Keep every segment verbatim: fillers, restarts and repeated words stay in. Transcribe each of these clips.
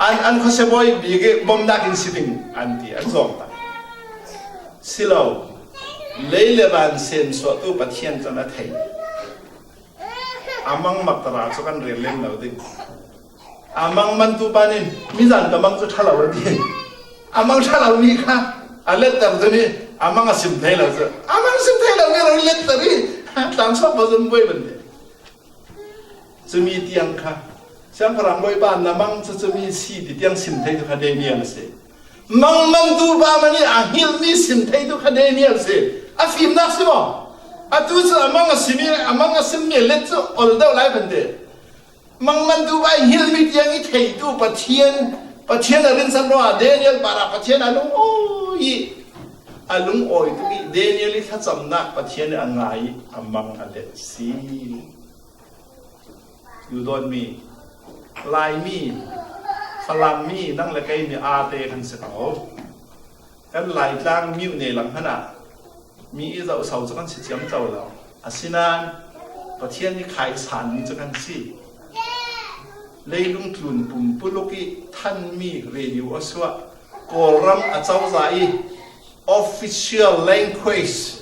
An, an khuasia bawi bik i bawmnak in si ding an ti, an zawng ta. Si lo, lei le van sem suahtu Pathian can a thei. A mang mak tara cu kan rel lem lo ding. A mang mantu pa nin, "Mizan ka mang cu ṭha lo," a ti. A mang ṭha lo mi kha a letter cu ni, a mang a sim thei lo cu. A mang sim thei lo mi lo letter i tlang suak pa zun buai ban ti. Cumi tiang kha, Siangpahrang Bawipa, na mang cu cumi si ti tiang sim thei tu kha Daniel a si. Mang mantu pa mah nih a hngilhmi sim thei tu kha Daniel a si. A fimnak si maw? Atu cu a mang a simi, a mang a simmi let cu ol deuh lai ban ti. Mang mantu pa i hngilhmi tiang i theitu Pathian, Pathian a rinsan ruangah Daniel parah Pathian a lungawi i, a lungawi tuk i Daniel i thlacamnak Pathian i a ngai i a mang a let a si. Duhdawtmi, Laimi, Falammi, nang le keimi ate kan si ko. Kan Laitlang miuh nelang hmanah mi i zohso cu kan si ciamco lo. Asinain Pathian i khaisanmi cu kan si. Leilung tlun pumpuluk i thanmi radio a suah, Kawlram a cozah i official language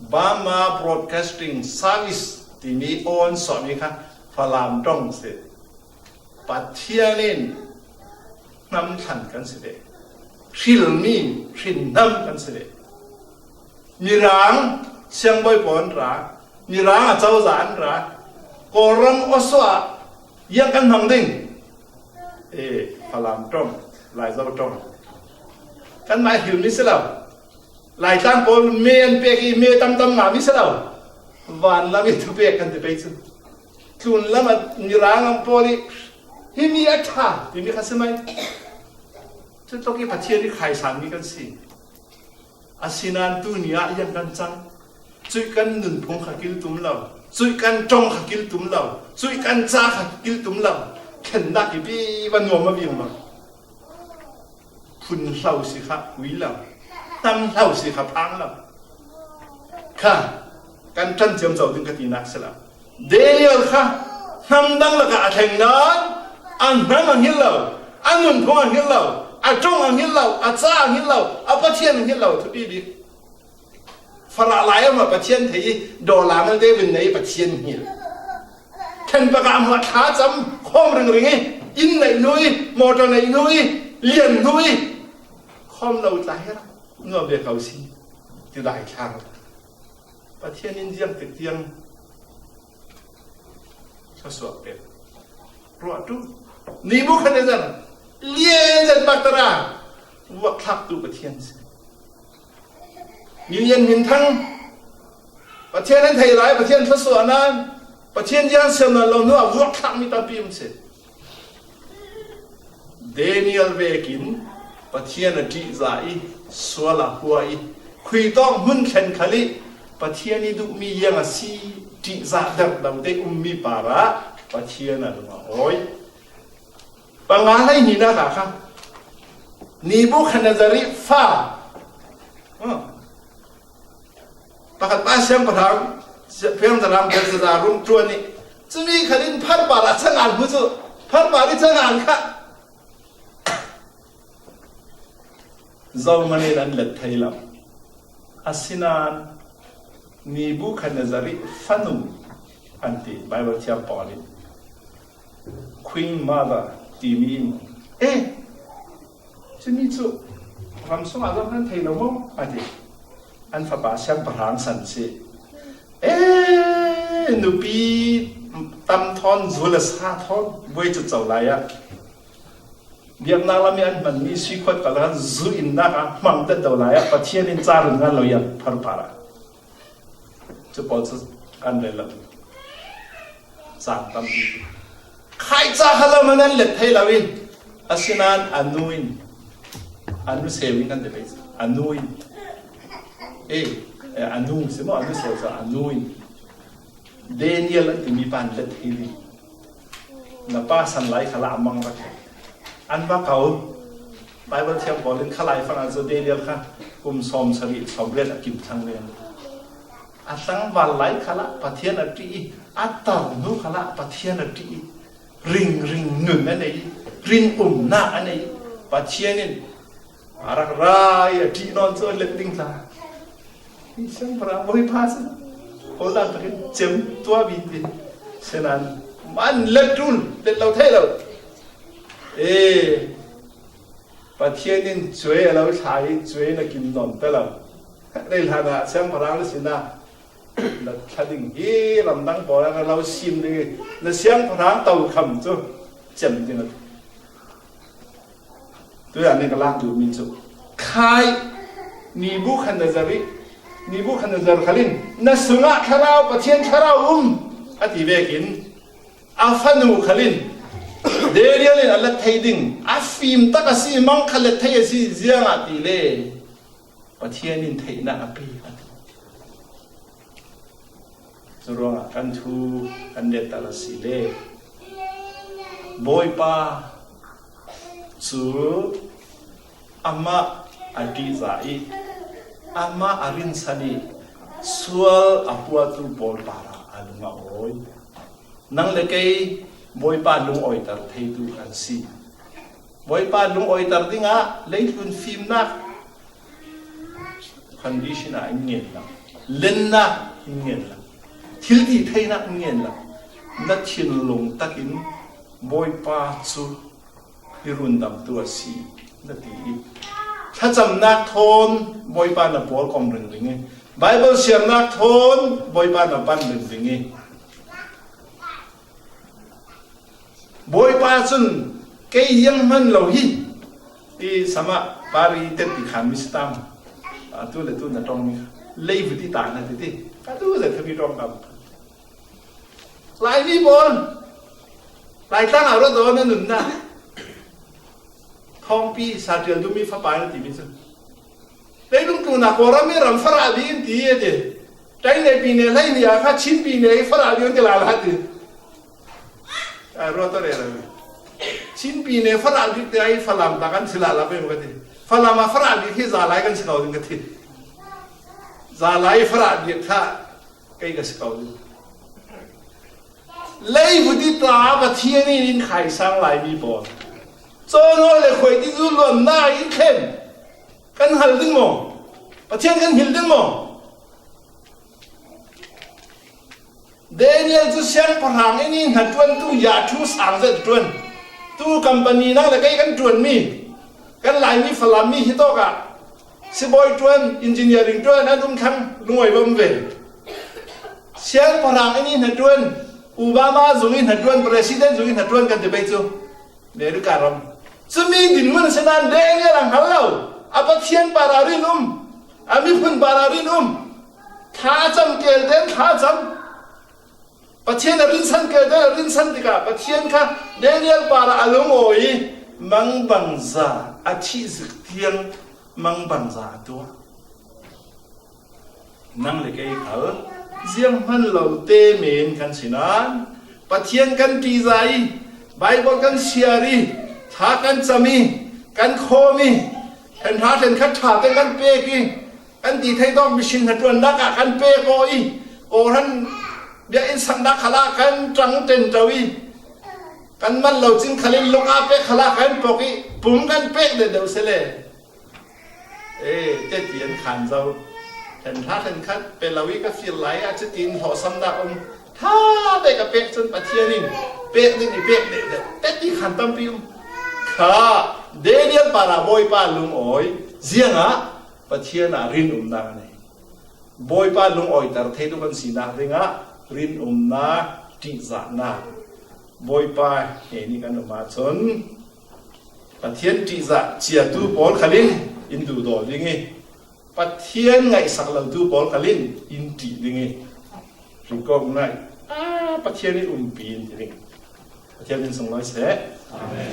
Burma Broadcasting Service timi aw an suahmi kha Falam ṭong si. Pathian in hnamthlan kan si ve. Hrilmi hrinhnam kan si ve. Mirang siangbawi pawl an ra, Mirang a cozah an ra, Kawlram aw suah ziang kan hmang ding. E, Falam ṭong, Laizo ṭong. Kanmah hrilmi si lo. Laitlang pawl me an pek i me tamtam ngahmi si lo. Vanlam i thupek kan ti pei cu. Tlunlam a Mirang pawl i himi a ṭha timi kha si mai. Cutluk i Pathian i khaisanmi kan si. Asinain tuni ah ziang kan cang. Cuih kan nunphung kha kil tum lo. Cuih kan ṭong kha kil tum lo. Cuih kan ca kha kil tum lo. Thlennak i pi va nuam a viang lo. Phun hlo si kha ui lo, hnam hlo si kha phang lo. Kha kan ṭan ciamco ding ka tinak si lo. Daniel kha hnam dang lakah a thleng nain a hnam a hngilh lo, a nunphung a hngilh lo, a ṭong a hngilh lo, a ca a hngilh lo, a Pathian a hngilh lo, thupi bik. Farah lai amah Pathian thei i, dollar malte vun nei i Pathian hngilh. Thlen pakah hmuah thla cam khawm ringring i, inn neih hnu i, motor neih hnu i, lian hnu i, khawm lo tla he rak nuam ve ko si, ti Laithlang. Pathian in ziang tik tiang thluasuah pek. Ruahtu Nebukhadnezzar lian zet bak tara vuak thlaktu Pathian si. Milian minthang Pathian an thei lai, Pathian thluasuah nan, Pathian ziang siam nan lo hnu ah vuak thlakmi tampi um si. Daniel vekin Pathian a ṭihzah i, sual a hua i, khuitawk hmun thlen khal i Pathian i duhmi ziang a si ṭihzah derh lo te ummi parah Pathian a lung a awi. Panga hleihnih nak ah kha Nebukhadnezzar i fa, ah, pakhat pa siangpahrang, siangpahrang Belshazzar rung ṭuan i, cumi khalin pharpar a cangan hmu cu, pharpar i cangan kha zohman in an let thei lo. Asinain Nebukhadnezzar i fanum an ti, Baibal thiam pawl in Queen Mother timi in, "Eh, cumi cu ram sungah zong kan thei lo maw?" a ti. An fapa siangpahrang san si. "Eh, nupi tam thawn, zu le sa thawn, buai cu co lai ah, biaknak lam i an hmanmi suikhuat kal khan zu innak ah hmang tet do lai ah, Pathian in ca run ngan lo iang pharpar ah." Cu pawl cu an rel lo. Cang tampi. Khai ca kha lo man an let thei lo i, asinain a nu in, a nu seu in kan ti pei, a nu in, eh, eh, a nu si maw, a nu seu cu a nu in, Daniel an timi pa an let thei ding. Na pa san lai khalah a mang rak thei. An va kau. Baibal thiam pawl in khalai fang ah cu Daniel kha kum sawm sarih, sawm riat a kim thlang len. A tlangval lai khalah Pathian a ṭih i, a tar hnu khalah Pathian a ṭih i, ringring nun a nei, rinumna a nei. Pathian in a rak rai a ṭih nawn chu a let ding tla. Siangpahrang Bawipa chu holdan takin cem tuah bik ti. Sinan man let tul, let lo thei lo. E, Pathian in cuai a lo thlai, cuai na kim nawn ta lo. Rei hlan ah siangpahrang le sina na thla ding hi ramdang pawl a lo sim ding hi. Na siangpahrang tokham cu cem ding a. Tuya nih ka lak duhmi cu khai Nebukhadnezzar i, Nebukhadnezzar khal in, "Na sungah thlarau, Pathian thlarau um," a ti vekin, a fanu khal in, "Daniel in a let thei ding, a fim tak a si, mang kha let thei a si, ziangahtile Pathian in theihnak a pe," a ti. Curuangah kan thu kan let tal a si le, Bawipa cu amah a ṭihzah i, amah a rinsan i, sual a puatu pawl parah a lung a awi. Nang le kei Bawipa lungawiter theitu kan si. Bawipa lungawiter dingah leitlun fimnak condition ah in ngen lo, lennak in ngen lo, thil ti theinak in ngen lo, na thinlung takin Bawipa cu hi rundamtu a si na ti i, thlacamnak thawn Bawipa na pawlkom ringring i, Bible siarnak thawn Bawipa na pan ringring i, Bawipa cun kei ziang hman lo hi. I samah pari tet ti khan mi sitam. Atu le tu na ṭawngmi kha leivuti ta na titi. Atu le thami ṭawng kam. Laimi pawl, Laitlang a ruat na nunna. Thawngpi sa ṭial dumi fapa na timi cu. Leilung tlunah Kawlram i ram farah bik in ti a ti. Ṭai ne pi ne hlei ni a kha Chin pi ne i farah bik in ti lala ti. A ruat rero. Chin pi ne farah bik ti ai Falam ta kan si lala pei ka ti. Falam a farah bik hi zalai kan si ko ding ka ti. Zalai farah bik kha kei ka si ko ding. Leivuti ta Pathian in in khaisang laimi pawl. Cawn hawi le khuaiti zu luanna in thlen. Kan hal ding maw? Pathian kan hil ding maw? Daniel cu siangpahrang in i hnaṭuantu ya thu sang zet ṭuan. Tu company nang le kei kan ṭuanmi, kan laimi Falammi hi tawkah sibawi ṭuan, engineering ṭuan an um thlang lungawi bawm ve. Siangpahrang in i hnaṭuan, Obama zung i hnaṭuan, President zung i hnaṭuan kan ti pei cu. America ram. Cumi dinhmun a si nain Daniel a hngal lo. A Pathian parah rin um. A miphun parah rin um. Thlacam kelte in thlacam. Pathian a rinsan kelte in a rinsan tikah Pathian kha Daniel parah a lungawi i mangbangza a thih zik tiang mangbangza a tuah. Nang le kei khal zianghman lo te men kan si nain Pathian kan ṭihzah i, Baibal kan siar i, thla kan cam i, kan khawm i, hrenhra hrenkhat ṭha te kan pek i, kan ti thei tawk mihring hnaṭuannak ah kan pek aw i, kawhhran biakinn saknak khal ah kan ṭang ṭenṭo i, kan man lo cing khal in lung ah pek khal ah kan pok i, pum kan pek deuhdeuh sele. Ee, teti an khan zo. Hrenhra hrenkhat pe lo i ka fir lai ah cutin hlawhsamnak um. Tha bek a pek cun Pathian in pek ding i pek deuhdeuh. Teti khan tampi um. Kha Daniel parah Bawipa lungawi. Ziangah Pathian ah rinumnak a nei. Bawipa lungawiter theitu kan sinak dingah rinumnak, ṭihzahnak. Bawipa hnen i kan um ahcun Pathian ṭihzah ciatu pawl khal in in duhdaw ding i, Pathian ngaihsak lotu pawl khal in in ṭih ding i, rikawk ngai, a, Pathian in umpi in ti ding. Pathian min sunglawi seh. Amen.